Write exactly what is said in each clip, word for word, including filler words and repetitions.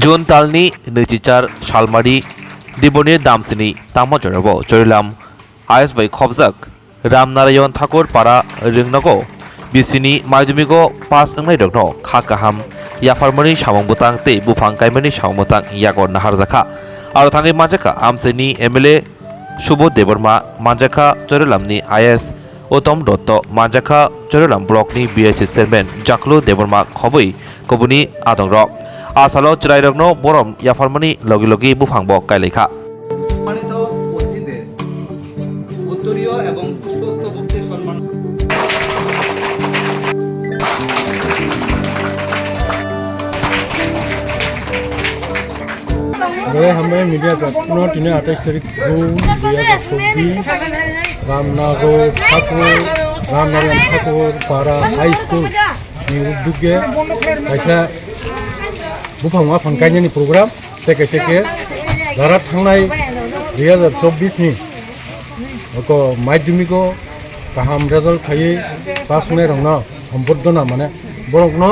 June talni nwichichar salmari Diboni damsini tamo jorabo Chorilam I S bai khobjak Ramnarayan Thakur para Ringnogo bisini maidumiko pass wngnairokno kha kaham yapharmani samung bwtang tei buphang kaimani samung bwtang yago naharjakha. Aro thangwi manjakha amchaini M L A Subodh Debbarma, manjakha Chorilamni I S Uttom Dotto, manjakha Chorilam Blockni B I C Chairman Jaklu Debbarma khobwi kubuni adongrok. A salo chwrairokno borom yapharmani logi logi buphangbo kailaikha. সম্মানিত অতিথিদের উত্তরীয় এবং পুষ্পস্তবক দিয়ে সম্মান। Belai hambai media rokno tini atais tarik June dui hajar chobbish Ramnagar Thakur, Ramnagar Thakur Para High School ni uddogge kaisa buphang waphang kainani program tei kaisa khe jara thangnai dui hajar chobbish ni oko madhyamiko kaham result khaiwi pass wngnai rokno sombordona mane borokno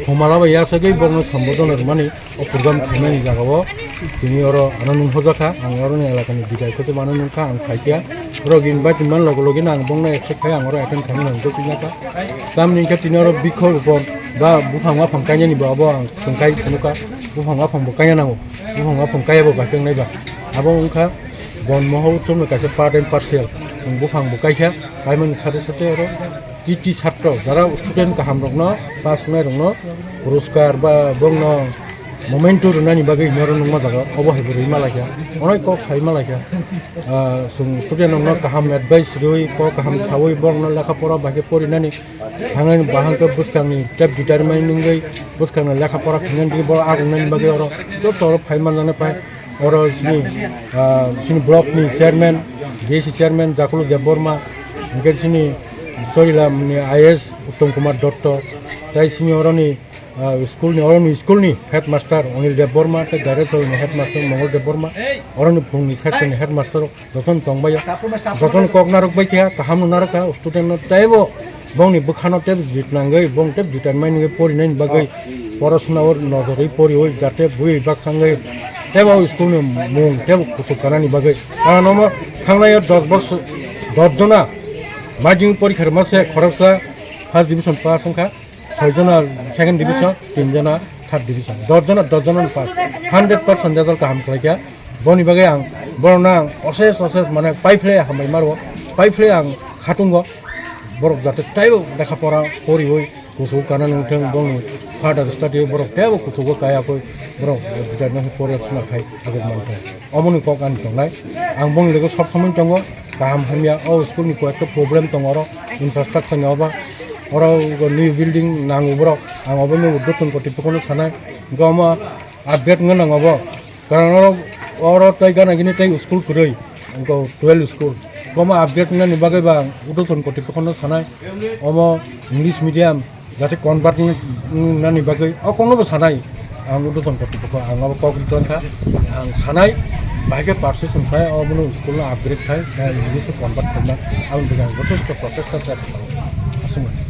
humala bai yasagwi borokno sombordona rwmani. O program khaimani jagao tini oro ano nung hojakha, ang oroni elakani bidai khe mano nungkha, ang phaikha. Borok invite man logo logi no ang bongno accept khai ang oro attend khaimani ang jotoi jakha. Tamni hwnkhe tini oro bikho rupon ba buphang waphang kainani bo abo ang chwngkai phunukha. Buphang waphang bo kaina nango, buphang waphang kaiya bo bai tongnai ba. Abo wngkha bon moho utsobni kaisa part and parcel. Ang buphang bo kaikha, kaimani sate sate oro T T satro, jara student kaham rokno, pass wngnai rokno puruskar ba bongno memento rwnani bagwi hwnwi oro nungma jaga, obo hai bo rwima laikha, onek kok saima laikha. Ah, chwng student rokno kaham advice rwi, kok kaham sawi, borokno lekha pora bai khe porinani thangwi bahai khe bwskangni tep determine wngwi bwskangni lekha pora khainani bagwi borok agongnani bagwi oro joto oro phai manjani phai. Oro chini, ah, chini block ni chairman, B S C chairman Jakulu Debbarma, hingke chini Chorilam ni I S Uttom Kumar Dotto, tai chini oro ni, ah, school ni, oro ni school ni headmaster Onil Debbarma, tai Gairachori ni headmaster Mongol Debbarma, oro ni phung ni section ni headmaster jotono tongbaio, jotono kok narwk bai kha, kaham no narwk kha, student no teibo Bongni bwkhano tei jit nangwi, bong tei jit nangmani porinani bagwi porosona o nojorwi poriwi jate bui bak sangwi tei o school ni mung tei kuchuk kanani bagwi. Ano nomo thangnai o dos bosor, dos jona majing porikha rwma se khoroksa first division pass wngkha, soi jona second division, tin jona third division, dos jona, dos jona pass, hundred percent result kaham khlaikha. Boni bagwi ang borokno ang osesh osesh mane paiphle hambai maro, paiphle ang khatungo borok jate teibo lekha pora poriwi kuchugo kana nungthung, bongni further study borok teibo kuchugo kaya koi borok bidarno pore khna khai aguk manthung. Omoni kok ani tongnai, ang bongni loge sob somoi tongo, kaham hamya o school ni koyekta problem tongo oro infrastructure ni obo, oro new building nango borok, ang obo ni udboton kotipokno sanai, hingke omo upgrade wngna nango bo. Karon oro, oro tei gana gini tei school kwrwi, wngkha twelve school. Bomo upgrade wngnani bagwi ba ang udboton kotipokno sanai, omo English medium jate convert wngnani bagwi o kokno bo sanai. Ang udboton kotipoko ang abo kok ri tongkha, ang sanai, bahai khe persuasion khai, obono school no upgrade khai, English o convert khaina, aboni bagwi ang jothesto prochesta khlai aswk mano.